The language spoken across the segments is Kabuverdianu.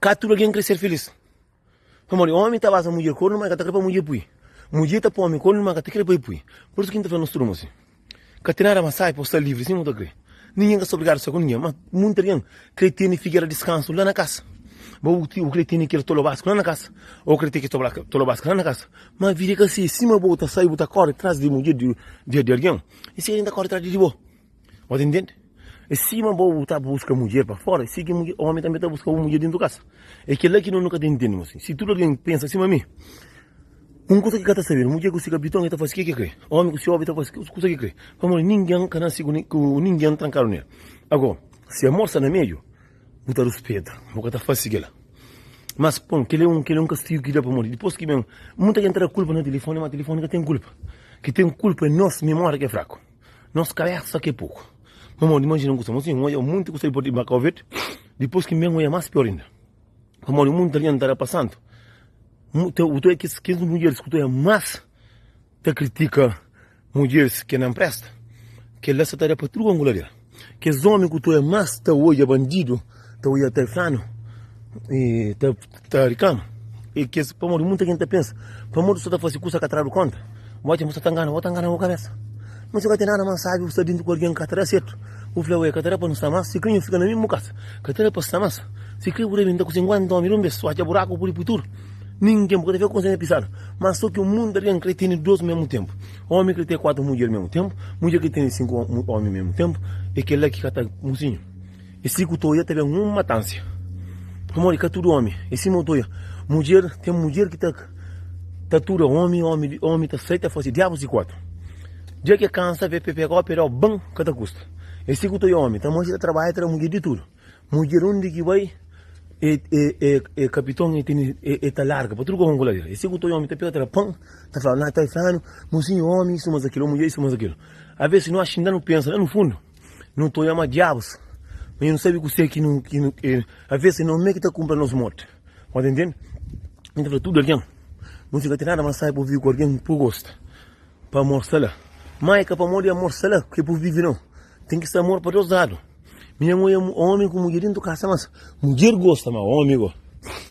Ka tudu algen krê ser filís. Pamodi ómi ta baza mudjer kornu, má el ka ta krê pa mudjer pui. Mudjer ta poi ómi kornu, má el ka ta krê pa el pui. Pur isu ki N ta fla nos tudu mo si, ka ten nada más sábi pa bu sta livri sima bu ta krê. Ningen ka sta obrigadu sta ku ningen, má munti algen krê tene figera diskansu la na kasa. Bo bu krê tene kel tolobasku la na kasa, ô krê ten kel tolobasku la na kasa. Má vida é ka si. Sima bo ta sai bu ta kóre tras di mudjer di algen, i si algen ta kóre tras di bo. Bo ta intende? É sima bo bu ta buska mudjer pa fora, é si ki omi tanbe ta buska un mudjer dentu kasa. É kila ki no nu ka ta intende mo si. Si tudu algen pensa sima mi, un kusa ki ka ta sabedu, mudjer ku si kapiton e ta fasi ke ki kre, omi ku si obi ta fasi kusa ki kre. Pamodi ningen ka nasi ku ningen trankadu nel. Ago, si amor sta na meiu, bu ta ruspeta, bu ka ta fasi kila. Mas, bon, kila é un kila é un kastigu ki da pamodi dipos ki ben, munta algen ta da kulpa na tilifoni, ma tilifoni ka ten kulpa. Ki ten kulpa é nos mimoria ki é fraku. Nos kabesa ki é poku. Pamodi imajina un kusa, mosinhu, N odja munti kusa di pa Kau Verdi, dipôs ki N ben odja más pior inda. Pamodi munti algen ta da pa santu, bu ta odja kes kes mudjeris ku ta odja más ta kritika mudjeris ki na npresta, kel-la sa ta da pa tudu konguladeira. Kes omi ku ta odja más ta odja bandidu, ta odja ta flanu i ta ta riklama, e kes pamodi munti algen ta pensa pamodi bu sta ta fasi kusa ka tradu konta, bu atxa ma bu sta ta ngana, bo ta ngana bo kabesa. Ma si ka ten nada mas sabi bu sta dintu ku algen ka ta da sertu, bu fla, ue ka ta da pa nu sta mas, si kre nhu fika na mesmu kasa, ka ta da pa sta mas, si kre bu rebenta ku 50 omi di un bes, bu atxa buraku bu pudi pui tudu, ningen bu ka ta fika ku konsensia pisadu. Ma so ki un munti algen kre tene dos mesmu tempu, omi kre ten 4 mudjer mesmu tempu, mudjer kre tene 5 omi mesmu tempu, e kila ki ka ta mosinhu. E si ku ta oia ta ben un matansia. Pamodi ka tudu omi e sima u ta oia mudjer. Ten mudjer ki ta ta tuda omi, omi omi ta sai ta fasi diabus di kuatu. Dia ki e kansa ve pe pega opi e dau ban ka ta kusta. E si ku ta oia omi ta manxi ta trabadja ta da mudjer di tudu. Mudjer undi ki bai e e e e kapiton e tene e e ta larga pa tudu ku konguladeira. E si ku ta oia omi ta pega ta da pan ta fla na ta flanu mosinhu omi isu mas akilu mudjer isu mas akilu. Aves si no axi inda no pensa la no fundu. Nu ta oia ma diabus, ma nu sabe kuse ki nu, ki nu, aves é nos mê ki ta kunpra nos morti. Bu ta intende? Mi ta fla tudu algen, nu fika ten nada más sabi pa vive ku algen pa gosta, pa amor sta la. Má é ka pamodi amor sta la ki é pa vive nau. Ten ki sta amor pa dos ladu. Mi nha oia omi ku mudjer dentu kasa mas mudjer gosta ma omi go.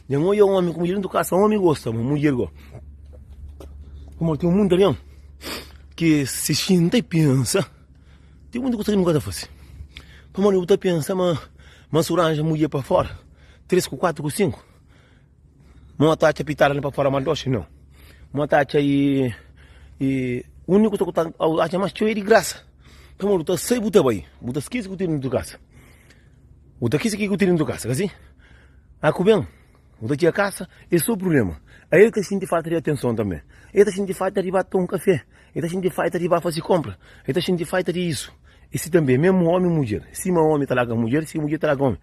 Nha oia omi ku mudjer dentu kasa omi gosta ma mudjer go. Pamodi ten munti algen ki si xinta i pensa. Ten munti kusa ki nu ka ta fase. Pamodi bu ta pensa ma ma su ranja mudjer pa fora, 3 ku 4 ku 5, ma ta atxa pitada li pa fora ma doxi? Nau. Ma ta atxa i i uniku kusa ku ta atxa mas txeu é di grasa. Pamodi bu ta sai bu ta bai, bu ta skese ku ten dintu kasa. Bu ta skese ke ku ten dintu kasa, ka si? A ku ben, bu ta txiga kasa, é so prublema. Aí el ta xinti falta di atenson tanbe. El ta xinti falta di ba toma un kafé. El ta xinti falta di ba fase konpra, el ta xinti falta di isu. I si tanbe, mésmu ómi i mudjer, sima ómi ta larga mudjer, si mudjer ta larga ómi.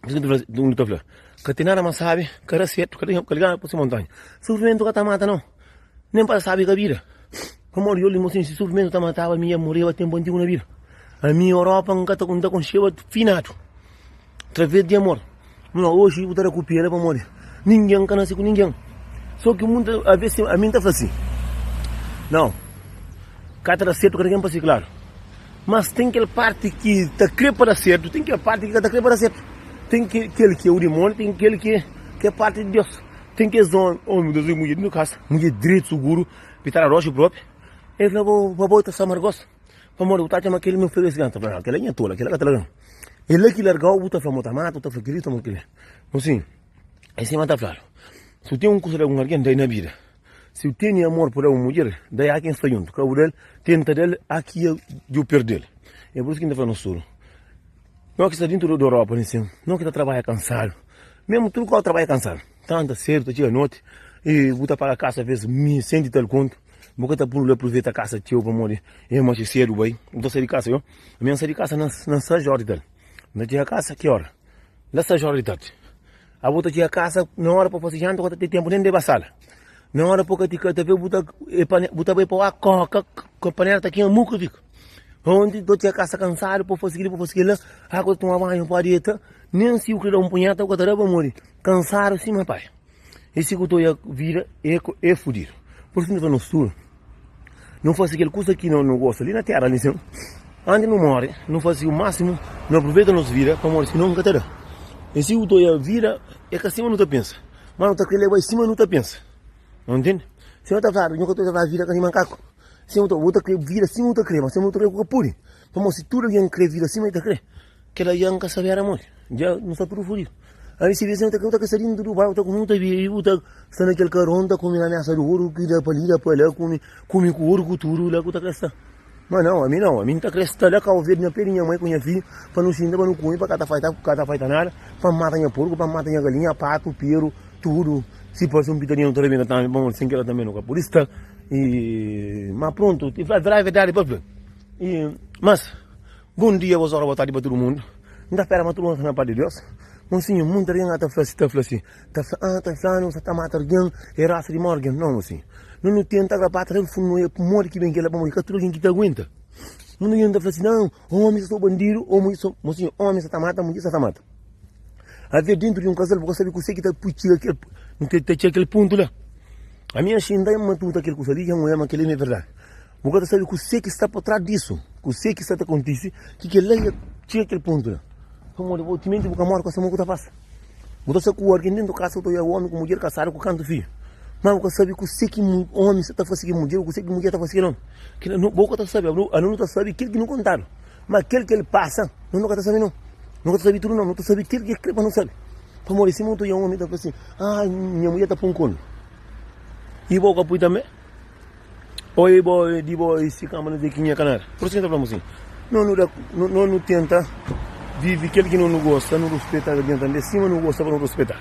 Pur isu ki nu ta fla, ka ten nada más sábi, ka da sertu, ka ligadu pa se montanha. Sufrimentu ka ta mata nau, nen pa sábi ka bida. Pamodi yo li mosinhu, si sufrimentu ta mataba mi, ya moreba tenpu antigu na bida. Ami Europa N ka ta N ta konxeba finadu. Através di amor. Ma oji bu ta da ku pena pamodi ningen ka nase ku ningen. So ki munta aves ami N ta fla si, nau, ka ta da sertu ka ta ten pa si klaru. Mas ten kel parti ki ta kre pa da sertu, ten kel parti ki ka ta kre pa da sertu. Ten kel ki é u dimoniu, ten kel ki é parti di Deus. Ten kes omi, mudjer di kasa, mudjer dretu, suguru, pitada roxu propi, el fla bo pa bo ta sta margos. Pamodi bu ta atxa ma kel mi fla si, ta fla, kel-la é nha tola, kel-la ka ta larga-m. É la ki larga-u, bu ta fla ma bu ta mata, bu ta fla kel-li, bu ta fla kel-li. Nton sin, é sima ta fladu, si bu ten un kusa da un algen, da-i na vida. Si bu tene amor pa da un mudjer, da-i a ken sta djuntu, ka bu da-l, tenta da-l a ki dja bu perde-l. É pur isu ki N ta fla nos tudu, no ki sta dintu di Europa li sin, no ki ta trabadja kansadu, mesmu tudu kau trabadja kansadu, tanta sedu, ta txiga noti, i bu ta paga kasa aves 1100 i tal kontu. Bu ka ta pudi aproveita kasa txeu pamodi e manxe sedu bai. Bu ta sai di kasa yo. Ami N sai di kasa na na 6 ora di tardi. N ta txiga kasa ki ora? La 6 ora di tardi. Abo ta txiga kasa na ora pa fasi janta, bu ka ta ten tempu nen di ba sala. Na ora pa ka ti ka ta ve bu ta e pane bu ta bai pa ba koka ka panela ta kema muka fika. Onti ta txiga kasa kansadu pa fasi kili pa fasi kila, a ku ta toma banhu pa deta, nen si bu kre da un punheta bu ka ta da pamodi kansadu sima pai. E si ku ta oia vida e fudidu. Pur isu nu ta fla nos tudu, nu fasi kel kusa ki no gosta li na tera li sin, antis nu mori, nu fasi u masimu, nu aproveita nos vida, pamodi sinon ka ta da. E si ku ta oia vida. é ka sima nu ta pensa, ma nu ta krê leba-i sima nu ta pensa. Nu ntende? Sima ta fladu, nho ka ta fla vida ka di makaku. Sima bu ta krê vida sima bu ta krê, ma sima bu ta krê bu ka pode. Pamodi si tudu algen krê vida sima el ta krê, kel-la dja N ka sabe éra modi. Dja nu sta tudu fudidu. Ami si vida sima bu ta krê, bu ta krê sta dintu di bu ta kume, bu ta bebe, bu ta sta na kel karon ta kume na mesa di oru, ki da pa li da pa la, kume, kume ku oru ku tudu la ku ta krê sta. Ma nau, ami nau, ami N ta krê sta la Kau Verdi na pé di nha mai ku nha fidju pa nu xinta, pa nu kume, pa ka ta faita, ka ta faita nada, pa N mata nha porku, pa N mata nha galinha, patu, peru, tudu. Si parse un pitadinha nu ta rebenta tambi, pamodi sen kila tanbe nu ka pudi sta. I ma prontu, i fla verdadi, verdadi pa fla. I mas, bon dia, bos ora, bo tardi pa tudu mundu. N ta spera ma tudu mundu sta na pas di Deus. Mosinhu, munti algen ta fla si, ta fla si, ta fla, ah, ta fla, nu sa ta mata algen, e rasa di mau algen. Nau, mosinhu, no nu tenta rapata la fundu, no oia modi ki ben kila, pamodi ka tudu algen ki ta aguenta. Munti algen ta fla si, nau, omi sa so bandidu, omi sa, mosinhu, omi sa ta mata, mudjer sa ta mata. Avê dentru di un kazal, bu ka sabe kuse ki ta pui txiga kel, ta txiga kel pontu la. Ami N xinta N matuta kel kusa li, dja N oia ma kel-li ma é verdadi. Bu ka ta sabe kuse ki sta pa tras disu, kuse ki sta ta kontise ki kel-la dja txiga kel pontu la. Pamodi bo timenti bu ka móre ku sta mo ku ta pasa. Bu ta sta ku algen dentu kasa, bu ta oja omi ku mudjer kasadu ku kantu fidju. Ma bu ka sabe kuse ki omi sta ta fase ki mudjer, kuse ki mudjer ta fase kel omi. Kila bo ka ta sabe, anu nu ta sabe kel ki nu kontadu. Ma kel ki el pasa, nos nu ka ta sabe no. Nu ka ta sabe tudu no, nu ta sabe kel ki el kre pa nu sabe. Pamodi sima un ta oja un omi ta fla sin, Ah, nha mudjer ta pun kornu. I bo ka pui tanbe? Ô i bo di bo i si kama na di ki nha ka nada. Pur isu ki N ta fla-m asin, no nu da, no nu tenta vive kel ki no nu gosta, nu ruspeta algen tanbe sima nu gosta pa nu ruspetadu.